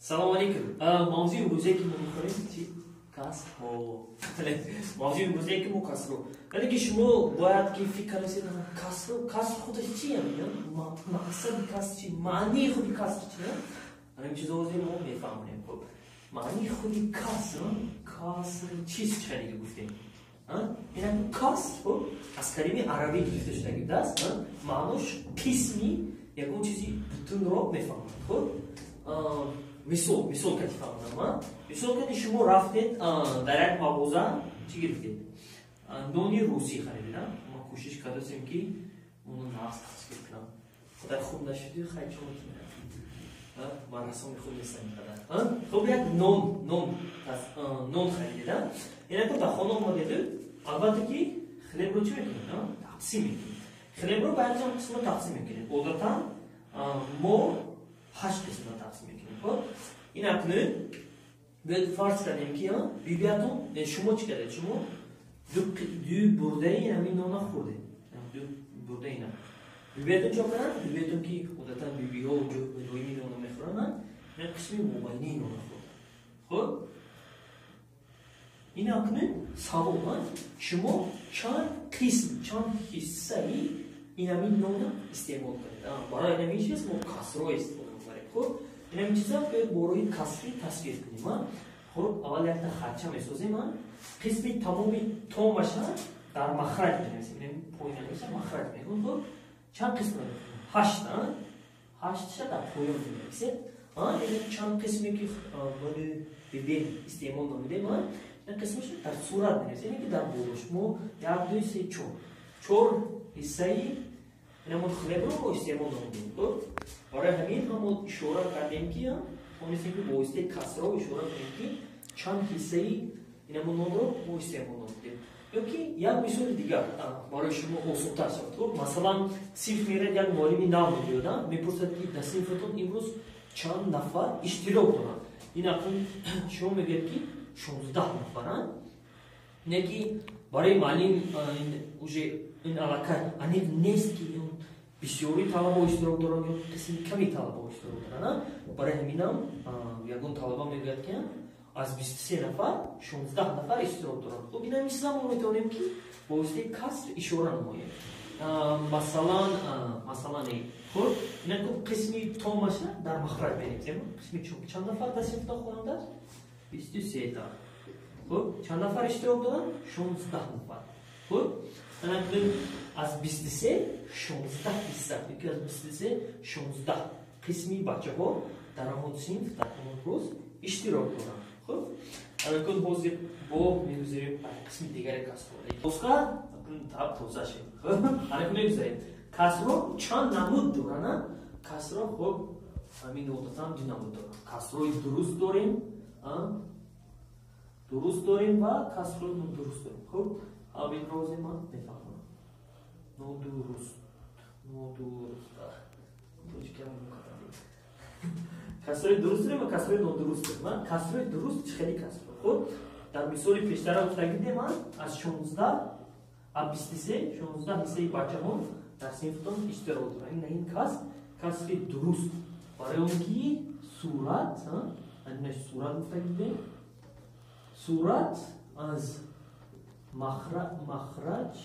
Салом алейкум. Мавзӯи имрӯзае ки мо мехоҳем чи? Касрҳо. Мавзӯи имрӯзае ки мо касрҳо. Яъне ки шумо бояд ки фикр кунед, каср, каср худаш чи? Мақсади каср чи? Маънии худи каср чи? Ҳамин чизо ҳозир мо мефаҳмонем. Хуб, маънии худи каср, каср чист, чӣ хеле ки гуфтем? Инак, каср, хуб, аз калимаи арабӣ гирифта шуда будааст. Маънош қисми ягон чизи бутунро мефаҳмад. Хуб, мисол кати фаҳмонам. Мисол кати шумо рафтед дар як мағоза, чӣ гирифтед? Нони русӣ харидед. Ма кӯшиш кардасем, ки оно нағз тасвир кунам. Худай, хуб нашуди, хай, чо, ман расоми хуб нестам инқадар. Хуб, як нон харидед. Инак, дар хона омадеду, албатта ки хлебро чӣ мекунед? Тақсим мекунед. Хлебро ба якчанд қисма тақсим мекунед. Одатан мо ҳашт қисмро тақсим мекунем. Хуб, ин акнун биёед фарз кардем, ки бибиятон, шумо чӣ кардед? Шумо ду бурдаи ҳамин нона хӯрдед, ду бурдаи ина. Бибиятон чо карданд? Бибиятон, ки одатан бибиҳо доими нона мехӯранд, ин қисми мобайнии нона хӯрданд. Хуб, ин акнун савол: шумо чанд қисм, чанд ҳиссаи ин ҳамин нона истеъмол кардед? Барои ҳамин чиз мо касрҳо истифода мебарем. Хуб, ин ҳамин чиза биёед бо роҳи касрӣ тасвир кунем. Хуб, аввал якта хатча месозем. Қисми тамоми томаша дар махраҷ менависем, поён нависа, махраҷ мегӯм. Хуб, чанд қисм? Ҳашт. Ҳаштша дар поён менависем. Чанд қисме ки бибен истеъмол намудем, ин қисмаша дар сурат менависем, ки дар болош мо як, ду, се, чор, чор ҳиссаи инамон хлебро мо истеъмол намудем. Хуб, барои ҳамин ҳам мо ишора кардем, ки тонистем, ки бо воситаи касрҳо ишора кунем, ки чанд ҳиссаи инамон нонро мо истеъмол намудем. Ё ки як мисоли дигар барои шумо осонтар шавад. Хуб, масалан, синф мерад, як муаллими нав мебиёд, мепурсад, ки дар синфатон имрӯз чанд нафар иштирок доранд? Ин акнун шумо мегӯяд, ки 16 нафаранд. Не ки барои муаллим уже ин аллакай аниқ нест, ки бисёри талабаҳо иштирок доранд ё қисми ками талабаҳо иштирок доранд. Барои ҳаминам ягон талаба мегӯяд, ки аз 23 нафар 16 нафар иштирок доранд. Хуб, ин ҳамин чиза мо метавонем, ки бо воситаи каср ишора намоем. Масалан, хуб, инак, қисми томаша дар махраҷ менависем. Қисми чанд нафар дар синфта хонандааст? 23та. Хуб, чанд нафар иштирок доранд? 16 нафар. Хуб, аз 23 16 ҳисса ёки аз 23 16 қисми бачаҳо дар ҳамон синф дар ҳамон рӯз иштирок доранд. Хуб, анакун ҳозир бо мегузарем ба қисми дигари касрҳо. Тоска таб тоза шед. Анакун мегузарем, касрҳо чанд намуд доранд? Касрҳо, хуб, ҳамин одатан ду намуд доранд. Касрҳои дуруст дорем ва касрҳои нодуруст дорем. Хуб, ҳаминро ҳозир ман мефаҳмам. Нодуруст, нодуруст, касрҳои дуруст дорем ва касрҳои нодуруст дорем. Касрҳои дуруст чӣ хели касрҳо? Хуб, дар мисоли пештара гуфтагидем, аз 16, аз 23 16 ҳиссаи бачаҳо дар синфтон иштирок доранд. Ин касри дуруст, барои он ки сурат, сурат гуфтагидем, сурат аз махраҷ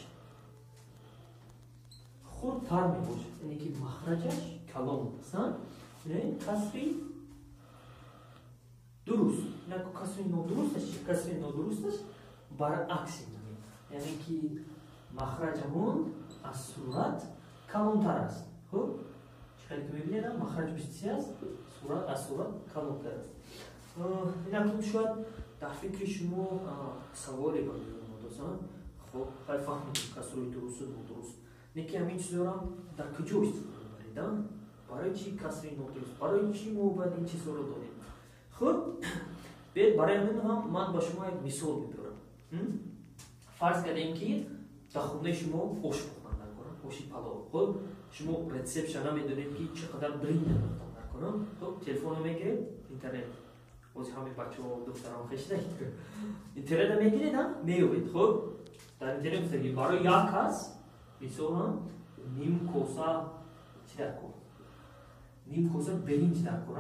хурдтар мебошад, яъне ки махраҷаш калон аст. Касри дуруст. Касри нодурусташ? Касри нодурусташ баръакси, яъне ки махраҷамон аз сурат калонтар аст. Хуб, чӣ хеле ки мебинед, махраҷ 23 аст, сурат аз сурат калонтар аст. Инакун шояд дар фикри шумо саволе ба миён омадааст. Хуб, хай, фаҳмидем касрои дурусту нодуруст, не ки ҳамин чизҳоро дар куҷо истифода мебаред? Барои чӣ касри нодуруст? Барои чӣ мо бояд ин чизҳоро донем? Хуб, биёед, барои ҳамин ҳам ман ба шумо як мисол мебиёрам. Фарз кардем, ки дар хонаи шумо ош пухтан дар кора, оши палов. Хуб, шумо рецептша намедонед, ки чӣ қадар бринҷ андохтан дар кора. Хуб, телефонро мегиред, интернет, ҳозир ҳамин бачаҳо, духтарон хешда интернетро мегиред, меёбед. Хуб, дар интернет гуфтаги, барои як кас, мисол, ним коса чӣ дар кор, ним коса биринҷ дар кор.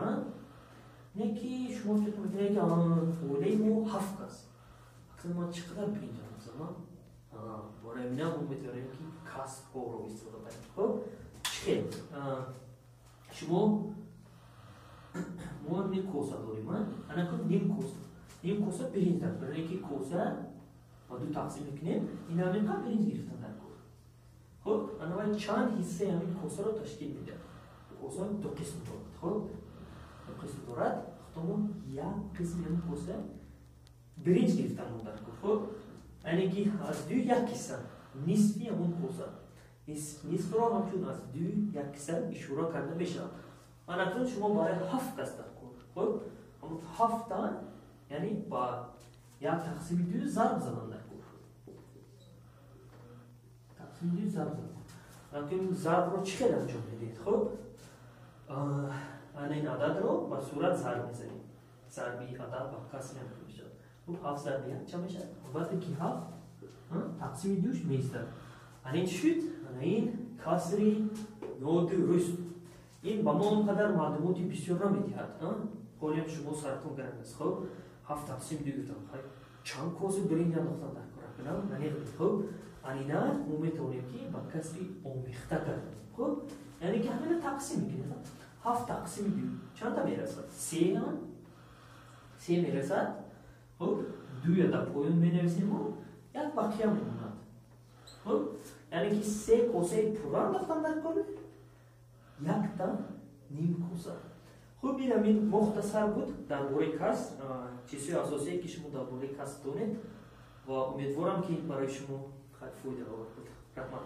Не ки шумо фикр мекунед, ки оилаи мо ҳафт кас, аксар ман чӣ қадар биринҷ андозам? Барои ҳамина мо метавонем, ки касрҳоро истифода барем. Хуб, чӣ хел? Шумо, мо ним коса дорем, ана кун, ним коса, ним коса биринҷ дар барои ки коса ба ду тақсим мекунем, ин ҳамин қадр биринҷ гирифтан дар кор. Хуб, ана вай чанд ҳиссаи ҳамин косаро ташкил медиҳад? Коса ду қисм дорад. Хуб, ду қисм дорад. Худтомо як қисми ҳамин коса биринҷ гирифтан мо дар кор. Хуб, яъне ки аз ду як ҳисса, нисфи ҳамон коса, нисфро ҳамчун аз ду як ҳисса ишора карда мешавад. Ана акнун шумо барои ҳафт кас дар кор. Хуб, ҳамон ҳафта, яъне ба як тақсими ду зарб задан дар кор, тақсими ду зарб задан. Акнун зарбро чӣ хел анҷом медиҳед? Хуб, ана ин ададро ба сурат зарб мезанем. Зарби адад ба каср мешавад. Хуб, ҳафт зарби як чанд мешавад? Албатта ки ҳафт, тақсими душ меистад. Ана ин чӣ шуд? Ана ин касри нодуруст. Ин ба мо он қадар маълумоти бисёр намедиҳад. Ҳолиам шумо саратон гарм аст. Хуб, ҳафт тақсими ду гуфтам, чанд коси биринҷ андохтан дар кор намедонем. Хуб, анина мо метавонем, ки ба касри омехта кардем. Хуб, яъне ки ҳамина тақсим мекунем. Ҳафт тақсими ду чандта мерасад? Се, се мерасад. Хуб, дуя дар поён менависему як бақия мемонад. Хуб, яъне ки се косаи пурра андохтан дар кор, якта ним коса. Хуб, ин ҳамин мухтасар буд дар бораи каср, чизҳои асосие, ки шумо дар бораи каср донед, ва умедворам, ки барои шумо фоидаовар буд. Раҳмат.